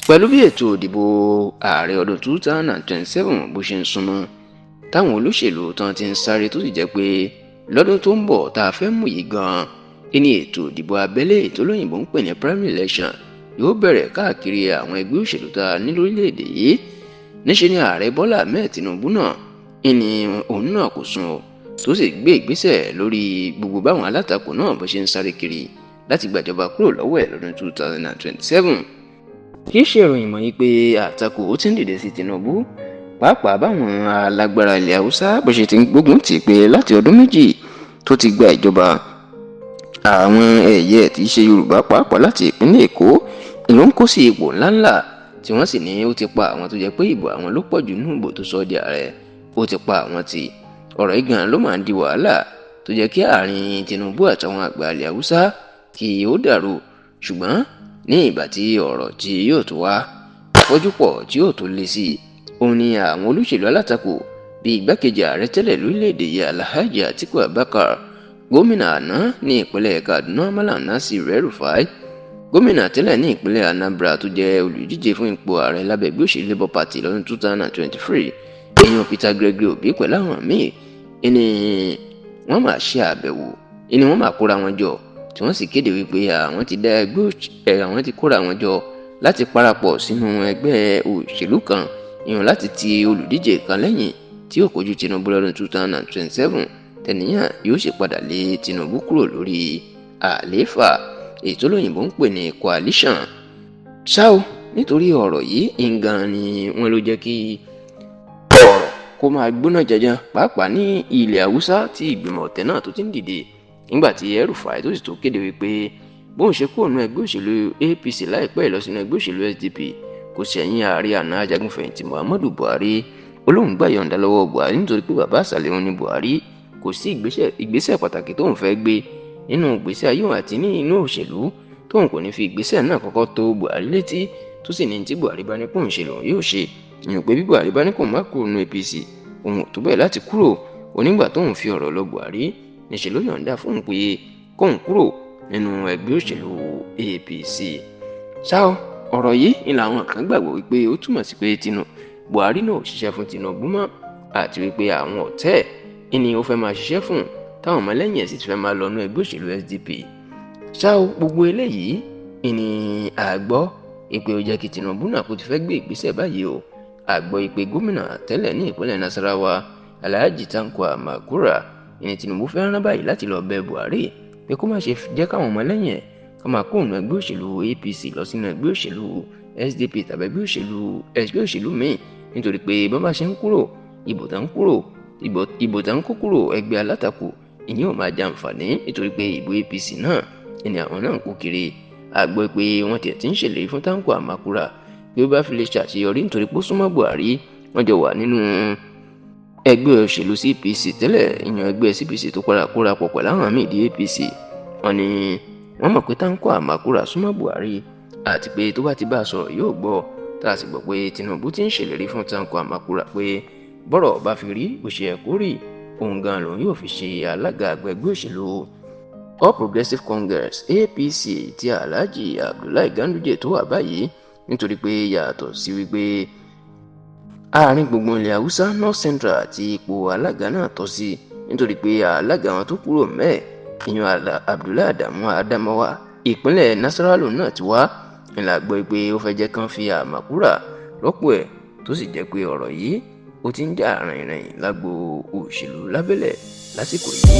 Pẹ̀lú bí ètò ìdìbò ààrẹ ọdún 2027 bó ṣe ń súnmọ́, táwọn olóṣèlú tán ti ń sáré, tó sì jẹ́ pé lọ́dún tó ń bọ̀ tá a fẹ́ mú yìí gan-an ní ètò ìdìbò abẹ́lé tó lóyìnbó ń pè ní primary election yóò bẹ̀rẹ̀ káàkiri àwọn ẹgbẹ́ òṣèlú tá a ní lórílẹ̀‐èdè yìí. Níṣẹ́ ni Ààrẹ Bọ́lá Ahmed Tinubu náà ní òun náà kò sùn o, tó sì gbé ìgbésẹ̀ lórí gbogbo báwọn alátakò náà bó ṣe ń sáré kiri láti gbàjọba kúrò lọ́wọ́ ẹ̀ lọ́dún 2027. Kì í ṣe ìròyìn mọ́ yìí pé àtakò ó ti ń dìde sí Tinubu, pàápàá báwọn alágbára ilẹ̀ Haúsá bó ṣe ti ń gbógun tì pé láti ọdún 2 tó ti gba ìjọba, àwọn ẹ̀yẹ tí í ṣe Yorùbá, pàápàá láti ìpínlẹ̀ Èkó, ló ń kó sí ipò ńláńlá, tí wọ́n sì ní ó ti pa àwọn tó jẹ́ pé ìbò àwọn ló pọ̀ jù nínú ìbò tó sọ di ààrẹ, ó ti pa àwọn tì. Ọ̀rọ̀ yìí gan ló máa ń di wàhálà tó jẹ́ kí àárín Tinubu àtàwọn àgbà ilẹ̀ Haúsá kí ó dàrú. Ṣùgbọ́n ní ìgbà tí ọ̀rọ̀ tí yóò tó wá àfọ́júpọ̀ tí yóò tó le sí i, òun ni àwọn olóṣèlú alátakò bíi igbákejì ààrẹ tẹ́lẹ̀ lórílẹ̀‐èdè yìí, Alhaji Atiku Abubakar, gómìnà àná ní ìpínlẹ̀ Kaduna, Malam Nasir El-Rufai, gómìnà tẹ́lẹ̀ ní ìpínlẹ̀ Anambra tó jẹ́ olùdíje fún ipò ààrẹ lábẹ́ ẹgbẹ́ òṣèlú Labour Party lọ́dún 2023, èèyàn Peter Gregory Obi, pẹ̀lú àwọn míì, ni wọ́n máa ṣe àbẹ̀wò, ni wọ́n máa kóra wọn jọ, tí wọ́n sì kéde wípé àwọn ti dá ẹgbẹ́, àwọn ti kóra wọn jọ láti parapọ̀ sínú ẹgbẹ́ òṣèlú kan, ìyẹn láti ti olùdíje kan lẹ́yìn tí yóò kojú Tinubu lọ́dún 2027, tẹ̀níyàn yóò sì padà lé Tinubu kúrò lórí àlééfà, èyí tó lóyìnbó ń pè ní coalition. Ṣá o, nítorí ọ̀rọ̀ yìí ngan ni wọ́n ló jẹ́ kí ọ̀rọ̀ kó máa gbóná janjan, pàápàá ní ilẹ̀ Haúsá tí ìgbìmọ̀ ọ̀tẹ̀ náà tó ti ń dìde, nígbà tí El-Rufai tó sì tó kéde wípé bóun ṣe kúrò nínú ẹgbẹ́ òṣèlú APC láìpẹ́ lọ sínú ẹgbẹ́ òṣèlú SDP kò ṣẹ̀yìn ààrẹ àná ajagunfẹ̀yìntì Muhammadu Buhari. Ó lóun gbà yọ̀ǹda lọ́wọ́ Buhari nítorí pé bàbá àṣàlẹ̀ òun ni Buhari. Kò sí ìgbésẹ̀ pàtàkì tóun fẹ́ gbé nínú ìgbésẹ̀ ayé òun àti ní inú òṣèlú tóun kò ní fi ìgbésẹ̀ náà kọ́kọ́ tó Buhari létí, tó sì ní tí Buhari bá ní kóun ṣe lòun yóò ṣe, ìyẹn pé bí Buhari bá ní kóun má kúrò nínú APC, òun ò tó bẹ́ẹ̀ láti kúrò. Onígbà tóun fi ọ̀rọ̀ lọ Buhari, níṣẹ́ ló yọ̀ǹda fóun pé kóun kúrò nínú ẹgbẹ́ òṣèlú APC. Ṣá o, ọ̀rọ̀ yìí ni làwọn kan gbàgbọ́ wípé ó túmọ̀ sí pé Buhari náà ò ṣiṣẹ́ fún Tinubu mọ́, àti wípé àwọn ọ̀tẹ̀ ni ó fẹ́ máa ṣiṣẹ́ fún, táwọn ọmọlẹ́yìn ẹ̀ sì ti fẹ́ máa lọ nú ẹgbẹ́ òṣèlú SDP. Ṣá o, gbogbo eléyìí ni àgbọ́ ìpè ó jẹ́ kí Tinubu náà kó ti fẹ́ gbé ìgbésẹ̀ báyìí o. Àgbọ́ ìpè gómìnà tẹ́lẹ̀ ní ìpínlẹ̀ Nasarawa, Alhaji Tanko Almakura, ìní Tinubu fẹ́ rán báyìí láti lọ bẹ Buhari pé kó má ṣe jẹ́ káwọn ọmọlẹ́yìn ẹ̀ ká máa kó òun ẹgbẹ́ òṣèlú APC lọ sínú ẹgbẹ́ òṣèlú SDP tàbí ẹgbẹ́ òṣèlú míì, nítorí pé bọ́n bá ṣe ń kúrò, ìbò tá ń kúrò, ìbò tá ń kó kúrò ẹgbẹ́ alátakò, ìyẹn ò máa jàǹfààní, nítorí pé ìbò APC náà ìní àwọn náà ń kó kiri. A gbọ́ pé wọ́n tiẹ̀ ti ń ṣèlérí fún Tanko Almakura bí ó bá fi lè ṣàṣeyọrí, nítorí pé ó súnmọ́ Buhari, wọ́n jọ wà nínú ẹgbẹ́ òṣèlú CPC tẹ́lẹ̀, ìyẹn ẹgbẹ́ CPC tó padà kóra pọ̀ pẹ̀lú àwọn míì di APC. Wọ́n ní wọ́n mọ̀ pé Tanko Almakura súnmọ́ Buhari, àti pé tó bá ti bá a sọ̀rọ̀ yóò gbọ́. Tá a sì gbọ́ pé Tinubu ti ń ṣèlérí fún Tanko Almakura pé bọ́rọ̀ bá fi rí bó ṣe yẹ kó rí, òun gan lòun yóò fi ṣe alága àgbà ẹgbẹ́ òṣèlú All Progressives Congress, APC, tí Alhaji Abdullahi Ganduje tó wà báyìí, nítorí pé yàtọ̀ sí wípé àárín gbùngbùn ilẹ̀ Haúsá, North Central, àti ipò alága náà tọ́ sí, nítorí pé alága wọn tó kúrò mẹ́ẹ̀, ìyẹn Abdullahi Adamu Adamawa, ìpínlẹ̀ Nasarawa lòun náà ti wá. Ńlá gbọ́ pé ó fẹ́ jẹ́ kán fi Almakura rọ́pò ẹ̀, tó sì jẹ́ pé ọ̀rọ̀ yìí ó ti ń jà rìnrìn lágbo òṣèlú lábẹ́lẹ̀ lásìkò yìí.